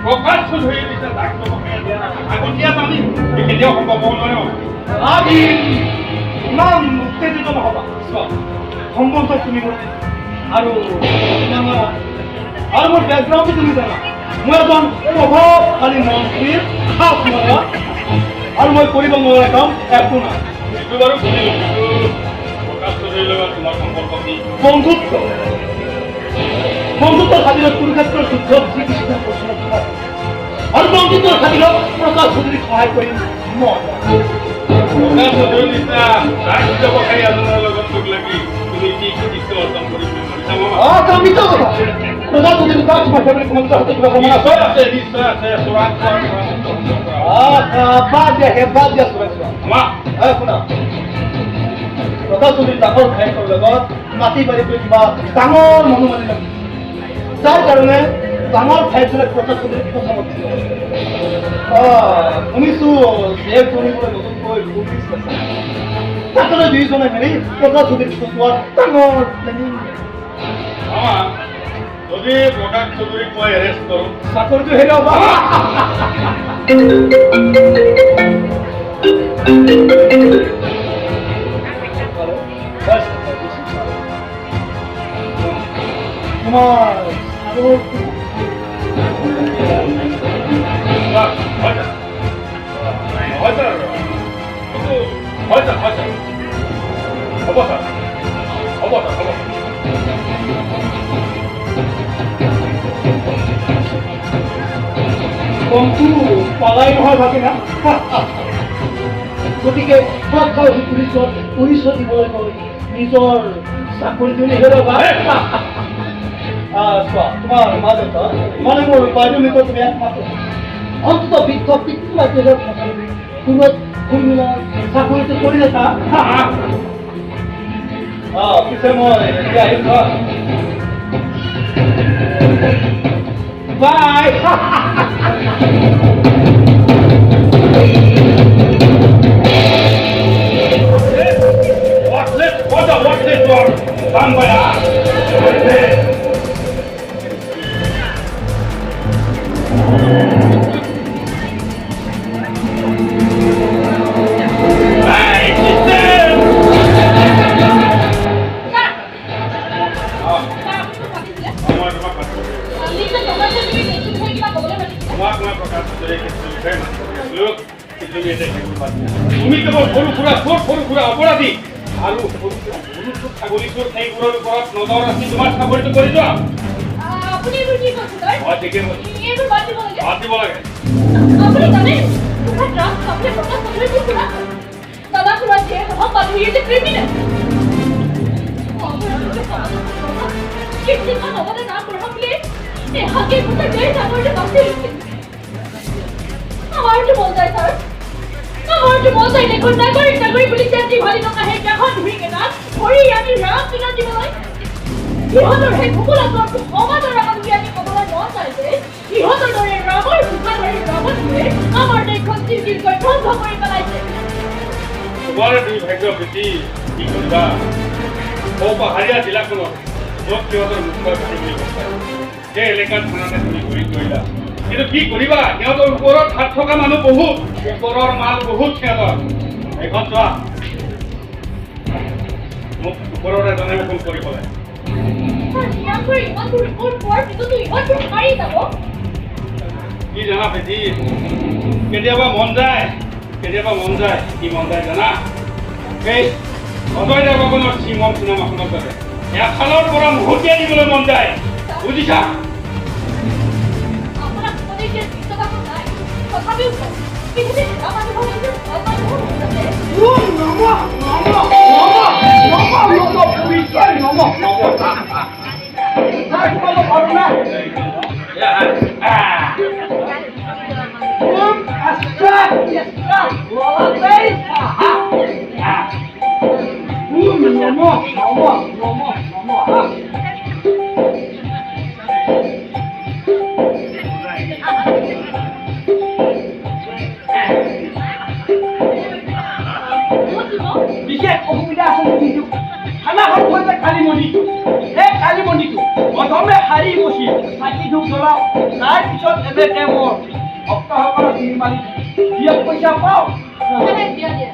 প্ৰকাশ চৌধুৰীৰ নিচিনা ডাক ব্যৱসায়ী আগতীয়া জানি কেতিয়াও সম্ভৱ হ'ব নোৱাৰে। আমি ইমান উত্তেজিত নহ'বা। চোৱা, সম্বন্ধ তুমি মোৰ আৰু তোমাৰ আৰু মোৰ বেকগ্ৰাউণ্ডটো তুমি জানা। মই এজন প্ৰভাৱশালী মন্ত্ৰীৰ খাচ মৰা আৰু মই কৰিব নোৱাৰা কাম একো নাই। সেইটো বাৰু বুজিলোঁ, কিন্তু প্ৰকাশ চৌধুৰীৰ লগত তোমাৰ সম্পৰ্ক কি? বন্ধুত্ব। বন্ধুত্বৰ খাতিৰত কুৰুক্ষেত্ৰৰ যুদ্ধত শ্ৰীকৃষ্ণ প্ৰশ্ন আৰু বন্ধুত্বৰ খাতিৰত প্ৰকাশ চৌধুৰীক সহায় কৰিম মই। প্ৰকাশ চৌধুৰীৰ নিচিনা ডাক ব্যৱসায়ী এজনৰ লগত লগ লাগি তুমি কি কৃতিত্ব অৰ্জন কৰিম বুলি ভাবিছা, মামা? মিছা কথা। প্ৰকাশ চৌধুৰী ড্ৰাগছ মাফিয়া বুলি তোমালোকৰ হাতত কিবা প্ৰমাণ আছে? নিশ্চয় আছে, নিশ্চয় আছে। চোৰাং চোৱা। বাদ দিয়া হে, বাদ দিয়া চোৰাং চোৱা। মামা। শুনা, প্ৰকাশ চৌধুৰী ডাঙৰ ভায়েকৰ লগত মাটি বাৰী কৰি কিবা ডাঙৰ মনোমালি লাগিছে, যাৰ কাৰণে ডাঙৰ ভায়েকজনে প্ৰকাশ চৌধুৰীক ফচাব দিছিলে। শুনিছো জেল ধৰিবলৈ নতুনকৈ পুলিচ আছে। তাতে দুইজনে মিলি প্ৰকাশ চৌধুৰীক ফচোৱাৰ ডাঙৰ প্লেনিং। মামা, যদি প্ৰকাশ চৌধুৰীক মই এৰেষ্ট কৰোঁ? চাকৰিটো হেৰুৱাবা। তোমাৰ হয় ছাৰ, হয় ছাৰ, কিন্তু হয় ছাৰ, হয় ছাৰ, হ'ব ছাৰ, হ'ব ছাৰ, হ'ব। গমটো পালাই নহয় ভাগিনা। গতিকে সৎসাহসী পুলিচত পুলিচত দিবলৈ গৈ নিজৰ চাকৰিটো নেহেৰুৱাবা। চোৱা, তোমাৰ মা দেউতা মানে মোৰ বাইদেউ মিত্ৰ, তুমি একমাত্ৰ অন্তত বৃদ্ধ পিতৃ মাতৃৰ সুৰত সুৰ মিলাই চাকৰিটো কৰি থাকা। পিছে মই এতিয়া আহিম। বাই। Worthless, what a worthless work done by us. Worthless. Hey, system! Sir. অঁ, ছাৰ, আপুনি মোক মাতিছিলে? মই তোমাক মাতিব বিচাৰিছোঁ। নিশ্চয় প্ৰকাশ চৌধুৰীৰ কেছটোৰ বিষয়ে কিবা ক'বলৈ মাতিছিলে। তোমাক মই প্ৰকাশ চৌধুৰীৰ কেছটোৰ বিষয়ে মাতিব বিচাৰিছিলোঁ, কিন্তু তুমি এতিয়া সেইবোৰ বাদ দিয়া। তুমি কেৱল সৰু সুৰা চোৰ, সৰু সুৰা অপৰাধী আৰু সৰু সুৰা গৰু চোৰ, ছাগলী চোৰ, সেইবোৰৰ ওপৰত নজৰ ৰাখি তোমাৰ চাকৰিটো কৰি যোৱা। আপুনি এইবোৰ কি কৈছে, ছাৰ? মই ঠিকেই কৈছোঁ। এইবোৰ বাদ দিব লাগে। বাদ দিব লাগে। আপুনি জানে, তোমাৰ ড্ৰাগছ আপুনি প্ৰকাশ চৌধুৰীৰ কি খুৰা, দাদা খুৰা যিয়ে নহওক, বাদুৰিয়ে যে ক্ৰিমিনেল। কেইদিনমান লগতে নাম পঢ়া বুলি এহাকে গোটেই দেশ চাকৰিটো বাচি গৈছে। আমাৰতো মন যায় ছাৰ, আমাৰতো মন যায় দেখোন নাগৰিক নাগৰিক বুলি চেঞ্জি ভালি থকা সেই কাষত ধুই কেইটাক ধৰি আনি ৰাম পিনত দিবলৈ। সিহঁতৰ সেই ফোপোলা জ্বৰটো সমাজৰ আগত উলিয়াই আনি ক'বলৈ মন যায় যে সিহঁতৰ দৰে ৰামৰ মুখা ধৰি ৰাৱণটোৱে আমাৰ দেশখন চিৰচিৰকৈ ধ্বংস কৰি পেলাইছে। তোমাৰ দুৰ্ভাগ্য বেছি। কি কৰিবা, সৌ পাহাৰীয়া জিলাখনত য'ত সিহঁতৰ মুখ্য ঘাটি বুলি গম পায়, সেই এলেকাত থানাতে তুমি গুৰি কৰিলা। কিন্তু কি কৰিবা, সিহঁতৰ ওপৰত হাত থকা মানুহ বহুত, ওপৰৰ মাল বহুত সিহঁতৰ। এইখন চোৱা, মোক ওপৰৰ এজনে ফোন কৰি ক'লে। ছাৰ, ইমানবোৰ ইমানবোৰ ৰিপৰ্ট পোৱাৰ পিছতো ইমানবোৰ সাৰি যাব? কি জানা পেটি, কেতিয়াবা মন যায়, কেতিয়াবা মন যায়। কি মন যায় জানা? সেই অজয় দেৱগণৰ চিমন চিনেমাখনৰ দৰে এফালৰ পৰা মুহূৰ্তীয়াই দিবলৈ মন যায়, বুজিছা? আপোনাক বিপদে দিয়াৰ যোগ্যতাটো নাই। তথাপিও কওঁ, পৃথিৱীত বেয়া মানুহৰ কিন্তু ভাল মানুহো বহুত আছে। ওম নম নম নম নম নম পুলিচৰ নম নম। ছাৰ, তোমালোক পাৰো না? ওম আচ্ছা ললাতেই সাহা। ওম নম নম নম নম। ক'ত দিব? বিশেষ অসুবিধা আছে কিন্তু থানাখন হৈছে কালী মন্দিৰটো। সেই কালী মন্দিৰটো প্ৰথমে সাৰি মচি চাকি ধূপ জ্বলাওঁ। তাৰপিছত এনেকে মোৰ ভক্তসকলক নিৰ্মালি দুই এক পইচা পাওঁ। দিয়া দিয়া।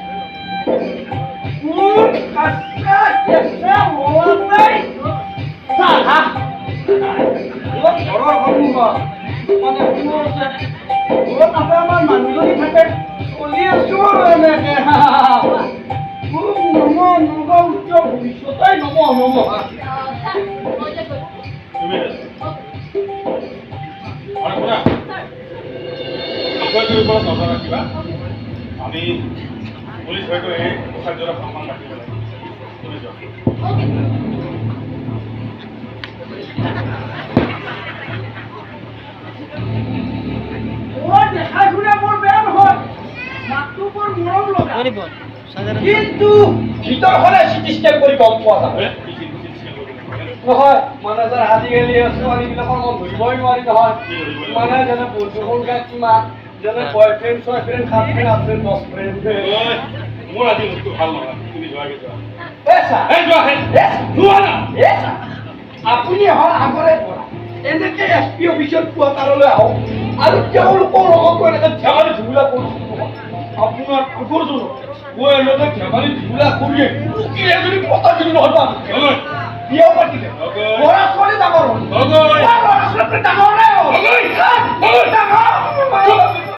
কোন কাঁচা কেঁচা ল'ৰা চাহ মোৰ ঘৰৰ সন্মুখত মানে কোনো আছে, মোৰ তাতে আমাৰ মানুহজনী থাকে। চলি আছো আৰু এনেকে। খুব নম নম উচ্চ ভৱিষ্যতে নম নম। ছাৰ, মই এতিয়া গ'লো। তুমি অ'কে। আৰু শুনা, ছাৰ। বিষয়টোৰ ওপৰত নজৰ ৰাখিবা। অ'কে। আমি পুলিচ হয়তো এই প্ৰচাৰ্যৰ সন্মান ৰাখিব লাগিব। তুমি যোৱা। Okay sir. মই দেখাই শুনে বৰ বেয়া নহয়, মাতটো বৰ মৰম লগা, কিন্তু ভিতৰখনে চিটি স্কেন কৰি গম পোৱা যাব। এ, কি কি কি কি কৰিব? নহয় মানে ছাৰ, আজিকালি ছোৱালীবিলাকৰ মন ধৰিবই নোৱাৰি নহয়। কি ধৰিবই নোৱাৰি? মানে যেনে বন্ধু সংখ্যা কিমান, যেনে বয়ফ্ৰেণ্ড, ছয়ফ্ৰেণ্ড, 7 ফ্ৰেণ্ড, 8 ফ্ৰেণ্ড, 10 ফ্ৰেণ্ড। ঐ, মোৰ আজি মুডটো ভাল নহয়। তুমি যোৱাগে, যোৱা। এ ছাৰ। এই যোৱা, সেই এ যোৱা না। এ ছাৰ, আপুনি অহাৰ আগৰে পৰা এনেকে এছ পি অফিচত কোৱাৰ্টাৰলৈ আহক আৰু তেওঁলোকৰ লগতো এনেকে ধেমালি ধুমুলা কৰিছোঁ নহয়। আপোনাৰ আগৰজনক মই এনেকে ধেমালি ধুমুলা কৰিয়ে উকিলে যদি পতা দিলো নহয় গগৈ। বিয়াও পাতিলে। গগৈ। ল'ৰা ছোৱালী ডাঙৰ হ'ল। গগৈ। ল'ৰা ছোৱালী ডাঙৰ নাই হ'ল। গগৈ। গগৈ। ডাঙৰ।